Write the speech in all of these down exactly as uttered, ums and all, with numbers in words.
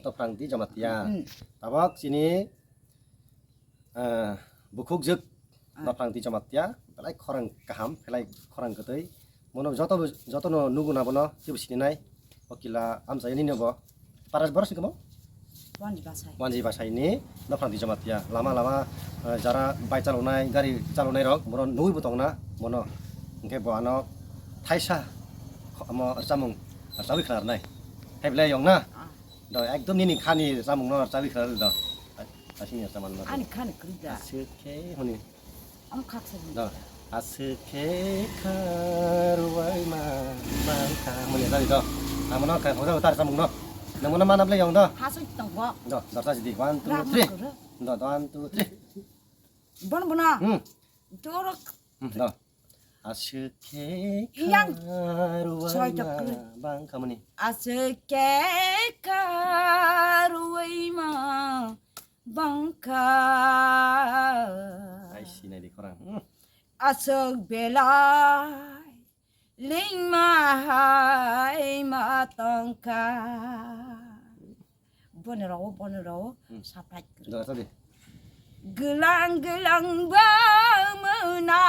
Dophrang di Jamatia. Hmm. Tabok chini, eh, bukhukjwk Ah. Dophrang di Jamatia. Belai khorang kaham, belai khorang kwtwi. Mono joto, jotono nugo na bono, teibo sininai. Okila amchai nini bo. Paras boros ni kamo? Wanji Basai. Wanji Basai ni Dophrang di Jamatia. Lama lama, eh, jara bike chalonai, gari chalonai rok, bono nugwi bo tongna, bono. Hwnkhe bo ano thaisa kho-, amo rwchapmung rwchapwi khnarnai. Hai belai yong na? Ah. Do, ekdom nini khani rwchapmung no rwchapwi khna do. Asing rwchapmung no. Ani khani kwrwi da. Aswk khe hwnwi. Am khaksa hwnwi. Do. Aswk khe kharwai ma bangkha hwnwi jani do. Amo no khai hoda hoda rwchapmung no. Nang bono mana belai yong do. Hasoi tong bo. Do, dorsa sidi. One, two, three. Do, one, two, three. Bono bono. Hmm. Dorok. Hmm, do. Aswk khe Yang kharwai soitok ma kwrwi. Bangkha mani. Aswk khe kharwai ma bangkha. Ai, sinai di khorang. Hmm. Aswk belai lengma hai ma tongkha. Boni rogo, boni rogo, Hmm. Saphai kwrwi. Do, sa di. Glang glang ba muna,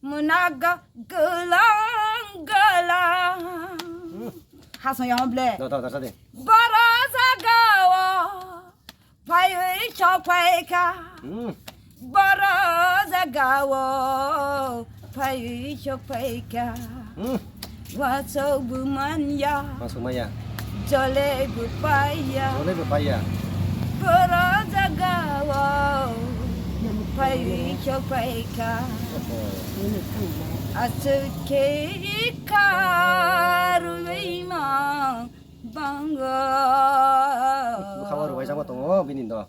muna ga glang glang. Hmm. Hasong yang ble. Do, do, do, sa di. Bara jaga o. Phaiwi sok phaikha. Hmm. Boro jagao phaiwi sok phaikha. Hmm. Wasok bo manya. Wasok manya. Jole bo paiya. Jole bo paiya. Boro jagao phaiwi sok phaikha. Oho. Aswk khe kharwi ma. Bango. Bwkha o rwai jagwi tongo bini do.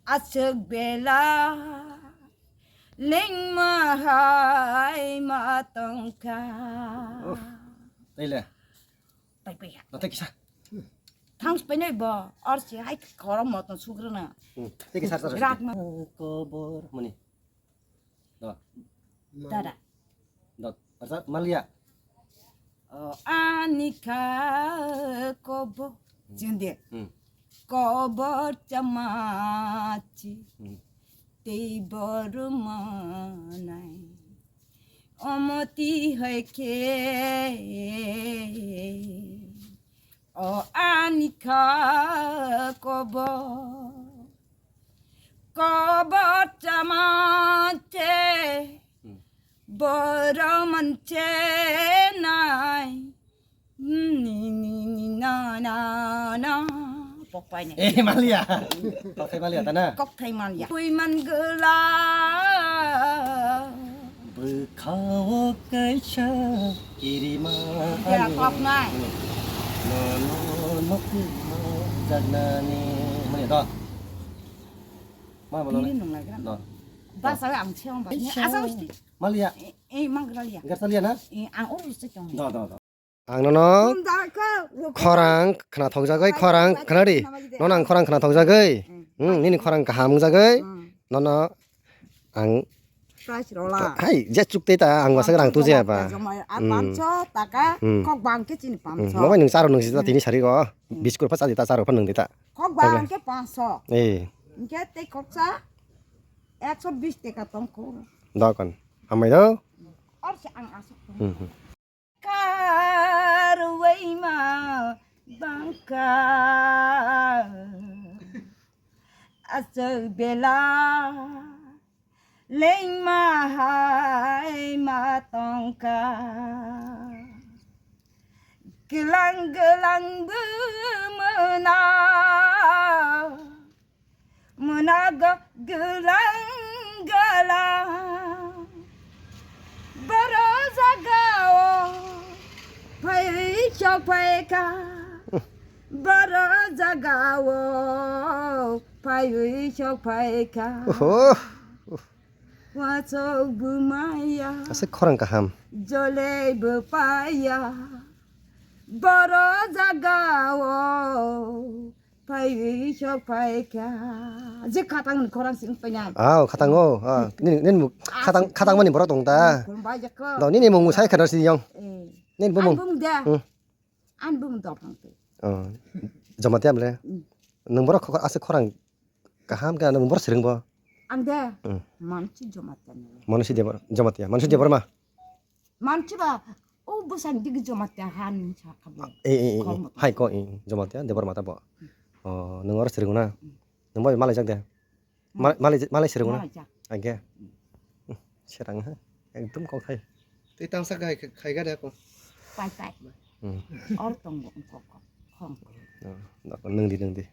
Aswk bela lengma hai ma tongkha. Uff. Tei le? Pai pai ya. No, tei kisa. Thanks pai nai bo. Or si hai khoro moton sugrana. Hmm. Tei kisa sa sa. Rak ma. Kobor mani. Do. Dada. Do. Asa malia. O ani kha kobo. Hmm. Jende. Hmm. Kobo chamachi. Hmm. Tei bor manai. Omoti hai khe. O ani kha kobo. Kobo chamache. Hmm. Boro manche nai. Ni, ni, ni, na, na, na. Pokpai ne. Eh, malia. Pokpai malia, tana. Kokthai malia. Pui man gela. Bwkhao kaisa kirima. Dia ani kok nai. Nono nokni jagnani. Mani do. Ma bola. Ini nung lagi kan? Do. Basa ang siang ba. Ini asa usti. Malia. Eh, eh, mang gela ya. Enggak salia na? Eh, ang urus cek dong. Do, do, do. Ang nono khorang khna thokjagwi, khorang khna di. Nono ang khorang khna thokjagwi. Hmm, nini khorang kaham wngjagwi. Nono ang prize rola. Hai, je chukte ta ang wasa rang tuje ba. Ar pancho taka kok bang khe chini pancho. Mobai nung charo nung sita tini sari go. Biskut pha chadi ta charo pha nung di ta. Kok bang khe pancho. Eh. Hingke tei koksa ekso bis teka tongkho. Dokon. Hambai do. Or se ang asuk. Hmm, hmm. Karwai ma bangka aswk bela lengma hai ma tongka glang glang bwmwna. Mwnago glang glang boro jagao phaiwi sok phaikha, boro jagao phaiwi sok phaikha. Oho. Wasok bumaya. Aswk khorang kaham. Jole bupaya. Boro jagao. Phaiwi sok phaikha. Je khatang ni khorang sing painai. Aw, khatang o. Ah, nini, nini mung khatang, khatang mani borok tong ta. Khorang bai jakho. Do, nini mung sai khana sini yong. Eh. Nini bumung. Ang bumung da. Hmm. Ang bumung do phang te. Oh. Jamatia bole? Hmm. Nwng borok khokor aswk khorang kaham khe nwng borok swrwng bo? Ang de. Hmm. Mansi Jamatia ni. Mansi Debor-, Jamatia. Mansi Debbarma? Mansi ba, o bwsang digi Jamatia ha nwng sa kha bo. Eh, eh, eh, eh. Hai ko, eh, Jamatia, Debbarma ta bo. Hmm. Oh, nwng oro swrwng na? Hmm. Nwng bai malaijak de? Ma-, malai, malai swrwng na? Malaijak. Age. Hmm. Serang ha. Ekdom kok hai. Tei tangsa khai, khai ga de ko. Pai, pai. Hmm. Or tongo ko, ko, khong ko. Oh, nwng di, nwng di.